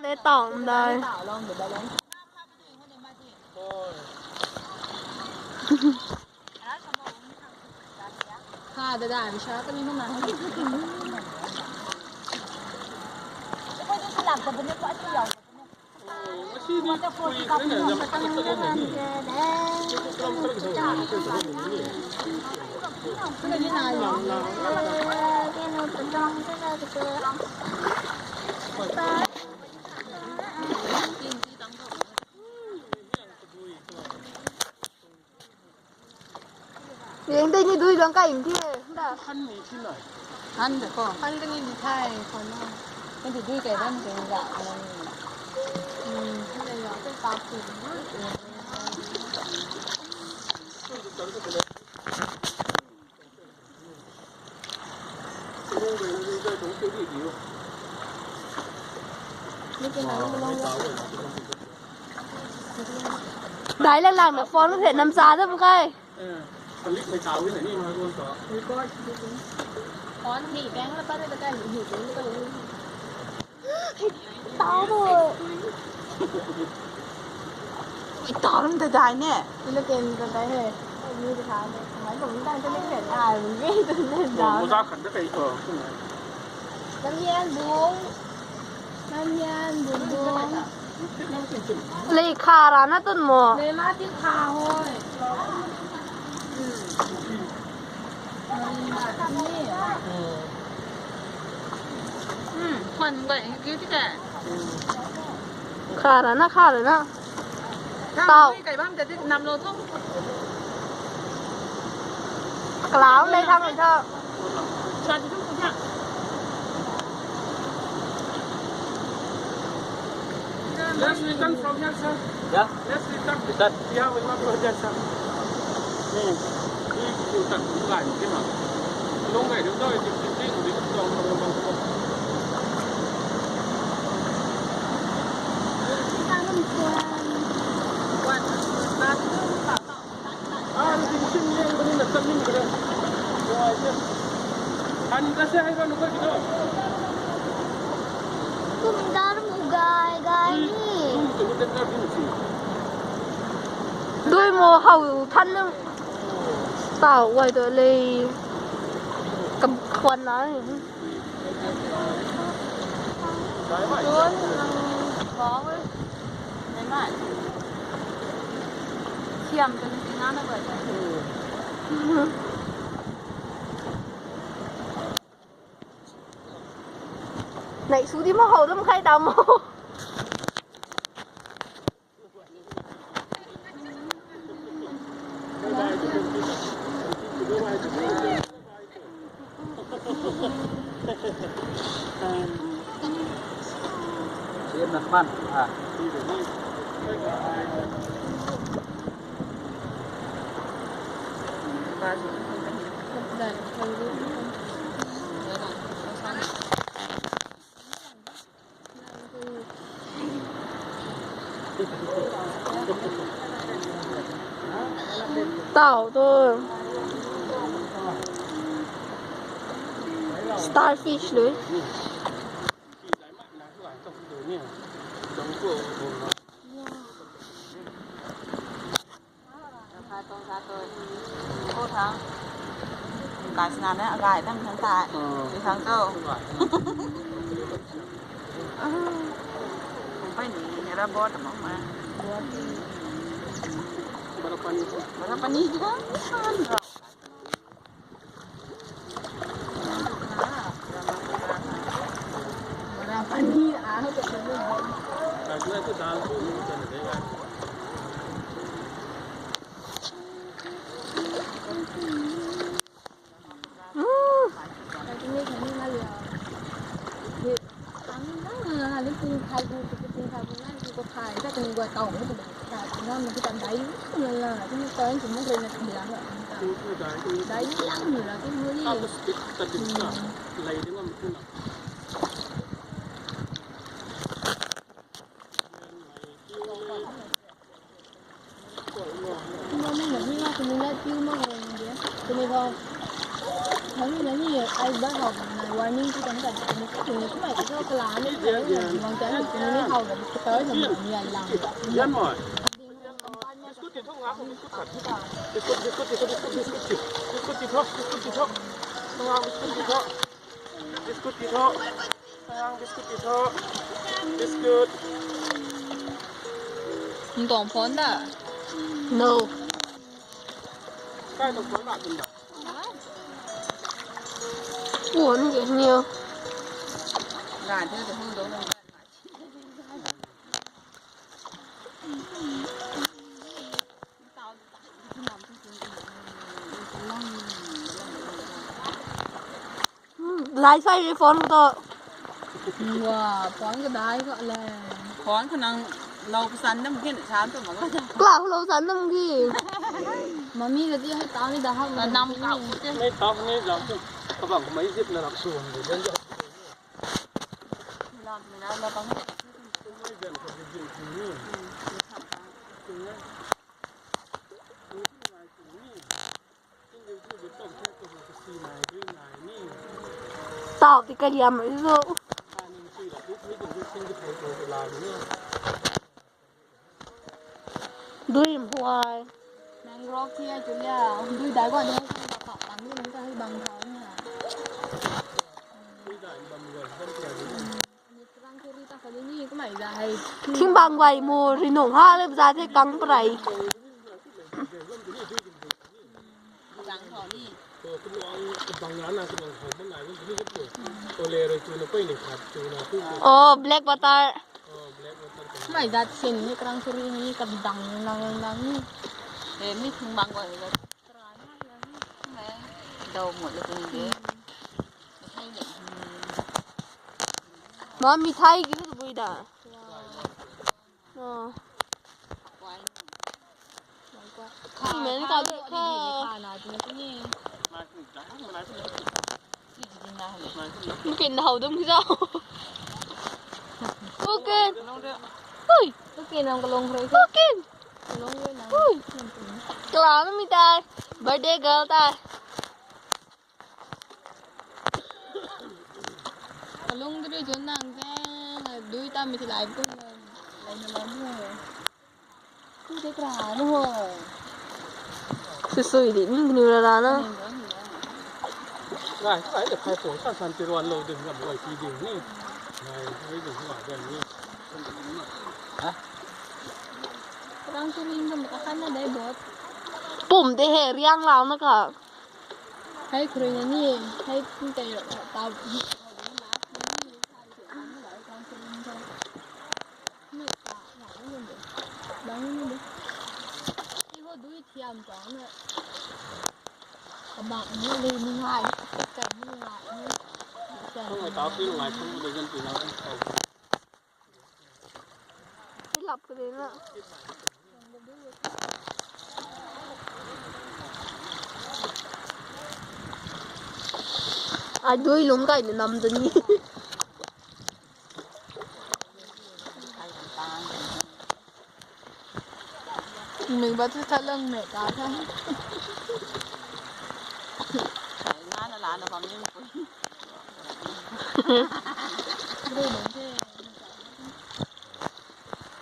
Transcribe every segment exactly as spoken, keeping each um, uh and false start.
Leh tong dai. Ha, da, da, mi sha ka ni na. Ring dei ni dui dong ka im thie. Da. Han ni thie na. Han de ko. Han de ni di thai ko na. Ni di dui ka dan ke ga. Hmm. Ni ga ke ta pu. Dai lang lang na phone phet nam sa da bu kai. Phone ni bang la pa da kai ni ni. Tao bo. Ui, tao lam da dai ne. Ila ken da dai he. Ni da tao ne. Mai ko da ta ne ke ai, ni da ne da. Mo sa khan da kai ko. Lam yan bung. Lam yan bung bung. Lei kha ra na tun mo. Lei ma tin kha hoi. Hmm, khwan bai ki ti ka. Kha ra na, kha ra na. Tao. Kai bam te ti nam lo thong. Klau lei thang lei thang. Sa ti thong thong. Let's return from here, sir. Yeah. Let's return. Return. Yeah, we want to return, sir. Hmm. We return. Right, you know. Long way, you know, you can think, you can talk, talk, talk, talk. Kumdar mu gai gai ni. Dui mo hau than na. Tao wai to lei. Kam khwan na ni. Tuan, nang bawal. Memang. Siam tu nanti ngana buat. Nai sudi mo hau dum khai dam mo. Tao to. Starfish lui. Satu, satu. Ko thang. Ka sna ne agai tam thang ta. Hmm. Di thang tu. Kumpai ni, ni ra bot mo ma. Berapa ni? Berapa ni juga? Berapa ni? Ah, tu. Thang na ni ai ba hau na warning ki kan ka ni ki ni ki mai ko ka la ni ka ni wang ka ni ni hau da ka ta ni ni ai lang. Yan mo. Biskut ti thok nga, biskut ti thok. Biskut, biskut ti thok, biskut, biskut ti thok. Biskut ti thok. Nga, biskut ti thok. Biskut ti thok. Nga, biskut ti thok. Biskut. Ntong phone da? No. Kai tong phone da, tong da. Ủa, nó vậy nhiều. Lai sai phone to. Wa, phone ka dai ko le. Phone ka nang lo ka san dam kin chan to ma ka. Kla lo san dam ki. Mami ka ti hai ta ni da ha. Ka nam ka u te. Nei ta ni jam tu. Ka bang mai zip na rak suan de. Lam na la bang. Tao ti ka liam zo. Dui huai. Mangrove hi ai tu lia. Dui dai ko ne ka pa pang ni ka hi bang thau ni. Thing bang wai mo ri nong ha le bza te kang prai. Oh, black water. Mai dat sin ni krang suri ni ka dang nang nang ni. Eh, ni thing bang wai. Dau mo le ni de. Mami thai ki tu bui da. Oh. Ni men ka dei ka. Ni kin hau dum ki jau. Pukin. Hui. Pukin nang kalong roi. Pukin. Hui. Kla na mi tai. Birthday girl tai. Kalung dri jun nang jeng, dui ta mi ti lai pun lai na lai mo. Tu de pra mo. Sisui di ning nu ra na. Lai, lai de kai pon san san ti ruan lo ding ngam wai ti ding ni. Lai, lai de ngam ding ni. Ha? Rang tu ning ngam ka kan na dai bot. Pum de he riang lau na ka. Hai khrui na ni, hai tin tai ta. Iho dui thiam tong na. Ka bang ni le ni ngai. Ka ni ngai. Không phải tao tin ngoài không bây giờ thì nó không. Lap ka dei na. Ai dui lum kai ni nam dun ni. Ming ba tu thalang me ka tha. Nga na la na pam ni.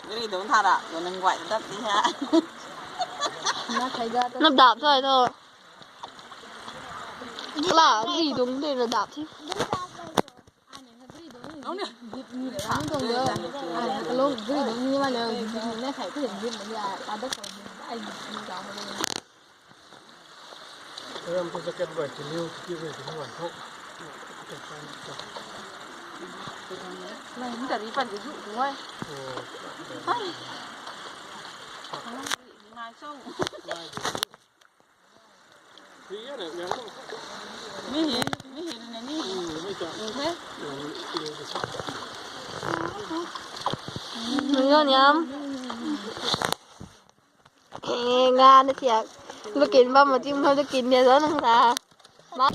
Gri dong thara, ko nang wai dap ti ha. Na thai ga to. Nap dap to to. La gri dong de na dap ti. Nong ne. Gri dong ni. Ani ka long gri dong ni ma le gri dong ne khai ko gri dong ya. Ta da ko ai ni ka. Ram tu jaket bai tu liu tu bai tu bai tu. Lai ni dari pan tu tu bai. Hai. Ngai song. Mihi, mihi na ni. Mihi. Mihi niam. Nga na thiak. Ba kin ba ma tim ha ba kin ne sa nang ta. Ba.